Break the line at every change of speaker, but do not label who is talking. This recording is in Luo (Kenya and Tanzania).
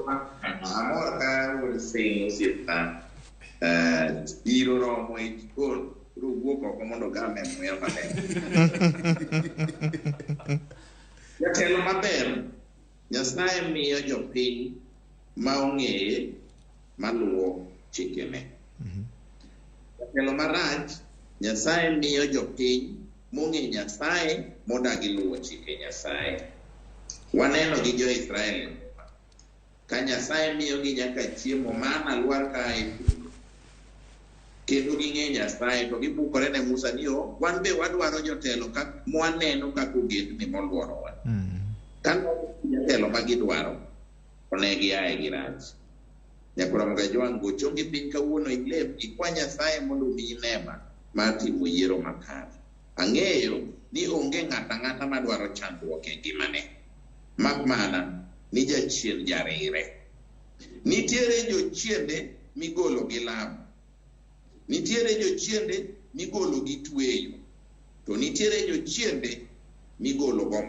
Amor ka wuod sing osiepna iro romo e jikon koro owuok oko mondo ogame muya maler. Jatelo maber Nyasaye miyo jopiny ma ong'eye maluwo chikene. Jatelo marach Nyasaye miyo jopiny mong'e Nyasaye modagi luwo chike Nyasaye. Waneno gi jo-Israel e Muma. Ka Nyasaye miyogi nyaka chiemo manna lwar kaa e polo. Kendo ging'e Nyasaye to gibukore ne Musa ni o wan be wadwaro jotelo ka mwaneno kaka ogendni moluorowa. Ka jatelo ma gidwaro to ne giaye gi rach. Nyakwar Ramogi Ajwang' go chongi piny kawuono ilem ikwa Nyasaye mondo omiyi nema mar timo yiero makare. Ang'eyo ni onge ng'ato ang'ata madwaro chandruok e ngimane, mak mana ni jachien jarire. Nitiere jochiende migolo gi lamo. Nitiere jochiende migolo gi tweyo. To nitiere jochiende migolo gombo.